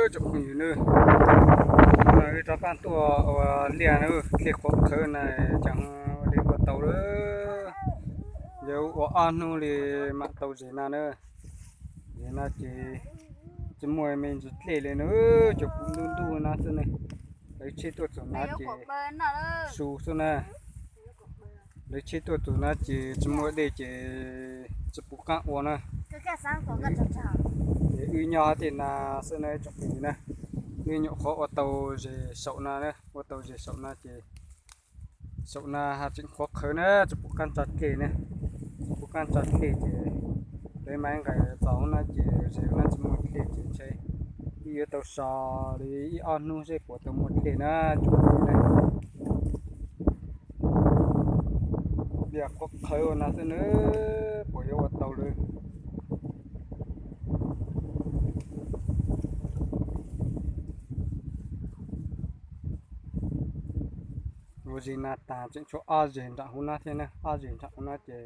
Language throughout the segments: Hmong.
Tsoom phooj ywg nawb, wb rov qab tuaj ua liaj na, liaj qhuav qhawv na, cas li ua tau lawm. Yog ua ob hnub li mam tau zem no na. Zem no ces tsis muaj me ntsis dlej li na, cov pum ntuj ntuj no xwb ne. Lawv tsheb tuaj txog no ces su xwb na. Lawv tsheb tuaj txog no ces tsis muaj dej ces tsis pum qaab ua na. Ces wb nyob hauv tej no xwb na tsoom phooj ywg na. Wb nyuam qhuav ua tau zem saum no, ua tau zem saum no ces saum no ho tseem qhuav qhawv na, tsis pum qaab tso dlej na. Tsis pum qaab tso dlej ces lawv mas nqes txog no ces zem no tsis muaj dlej ces ntshe wb yuav tau so li ib ob hnub seb puas tau muaj dlej na tsoom phooj ywg na. Liaj qhuav qhawv ua no xwb na, puas yuav ua tau lawm. Ua zem no tag tseem tshuav ob zem nram huv no thiab na, ob zem nram huv no ces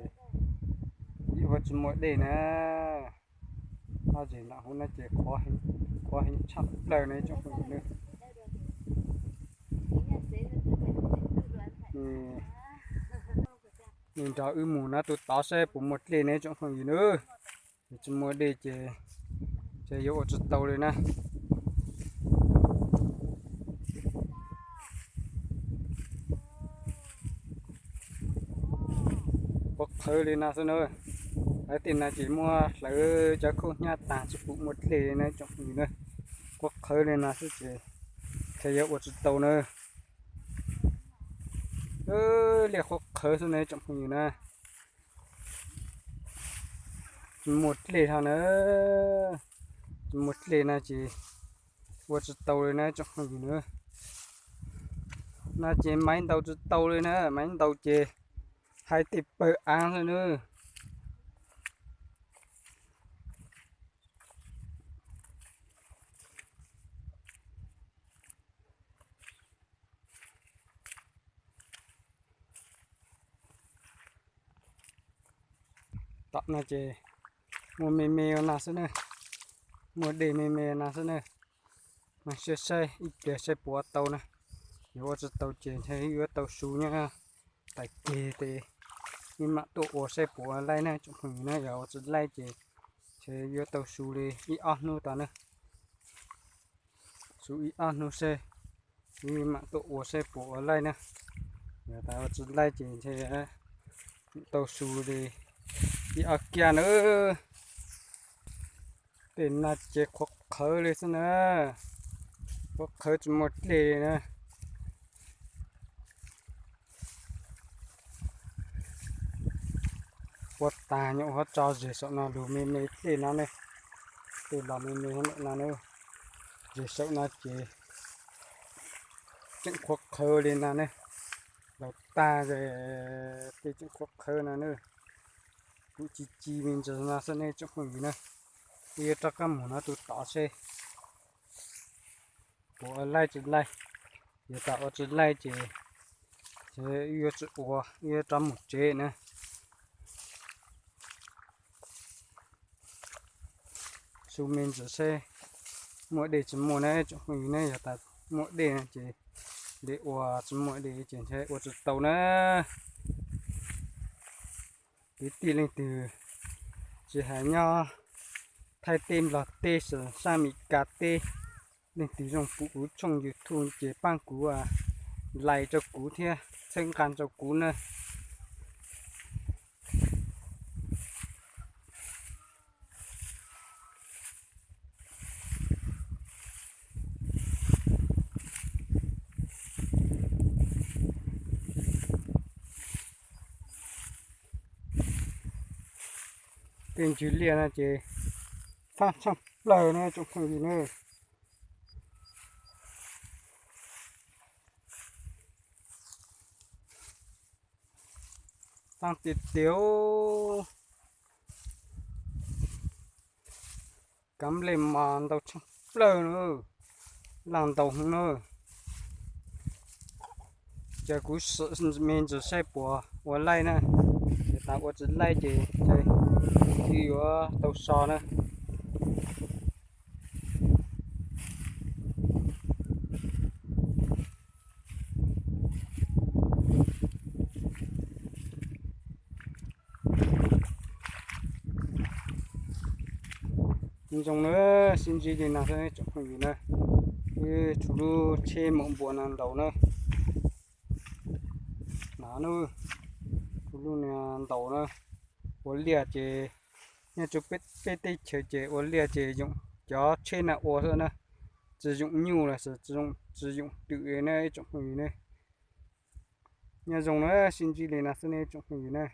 ib ua tsis muaj dej na. Ob zem nram huv no ces qhuav heev tshaj plaws ne tsoom phooj ywg na. Nws nrog wb mus no tus tod saib puas muaj dlej ne tsoom phooj ywg na. Tsis muaj dlej ces ntshe yuav ua tsis tau li na. Qhuav qhawv li no xwb na. Lawv tej no ces muab hlawv cov khaub hnyiab tag tsis pum muaj dlej na tsoom phooj ywg na. Qhuav qhawv li no xwb ces ntshe yuav ua tsis tau na. Liaj qhuav qhawv xwb na tsoom phooj ywg na. Tsis muaj dlej ho na. Tsis muaj dlej no ces ua tsis tau li na tsoom phooj ywg na. No ces maiv ntaus tsis tau li na, maiv ntaus ces hais tej pawg aav xwb na. Tom no ces muaj me me ua no xwb na, muaj dej me me no xwb na. Mas saib saib ib pliag saib puas ua tau na. Yog ua tsis tau ces ntshe yuav tau su nyob tais keg tes wb mam tuaj ua saib puas ua laij na tsoom phooj ywg na. Yog ua tsis laij ces ntshe yuav tau su li ib ob hnub tod na. Su ib ob hnub seb, wb mam tuaj ua saib puas ua laij na. Yog tas ua tsis laij ces ntshe tau su li ib ob kiag na. Tej no ces qhuav qhawv li xwb na, qhuav qhawv tsis muaj dlej li na. Ua tag nyuam qhuav tso zem saum no lug me me dlej no ne, tej los me me no na. Zem saum no ces tseem qhuav qhawv li no ne, laus tag tej tseem qhuav qhawv no na. Kuv ci ci me ntsis no xwb ne tsoom phooj ywg na. Wb yuav rov qab mus no tus tod seb puas ua laij tsis laij. Yog tas ua tsis laij ces wb yuav tsis ua, wb yuav rov mus tsev na. Su me ntsis seb muaj dej tsis muaj na tsoom phooj ywg ne. Yog tas muaj dej no ces li ua, tsis muaj dej ces ntshe ua tsis tau na. Kwv tij leej twg tsis hais nyob Thaib teb, Nplog teb, sab Amelikas teb, leej twg zoo pum kuv tshooj YouTube ces paab kuv like rau kuv thiab txhawb nqaa rau kuv na. Tej ntsis liaj no ces txhaaj tshaj plawg na tsoom phooj ywg na. Txhaaj tiag tiag. Kav nplej mas ntau tshaj plawg na, laaj ntau hwv na. Ces kuv sim me ntsis saib puas ua laij na, es tas ua tsis laij ces ntshe wb yuav tau so na. Nyob zoo na, sib ntsib li no xwb tsoom phooj ywg na. Wb tshuav lub tsheb mom npua no ntaus na. No na, tshuav lub no ntaus na. Ua liaj ces nyob rau peb teb chaws ces ua liaj ces yoom cov tsheb no ua xwb na. Tsis yoom nyuj los sis tsis yoom twm na ib tsoom phooj ywg ne. Nyob zoo na, sib ntsib li no xwb ne tsoom phooj ywg na.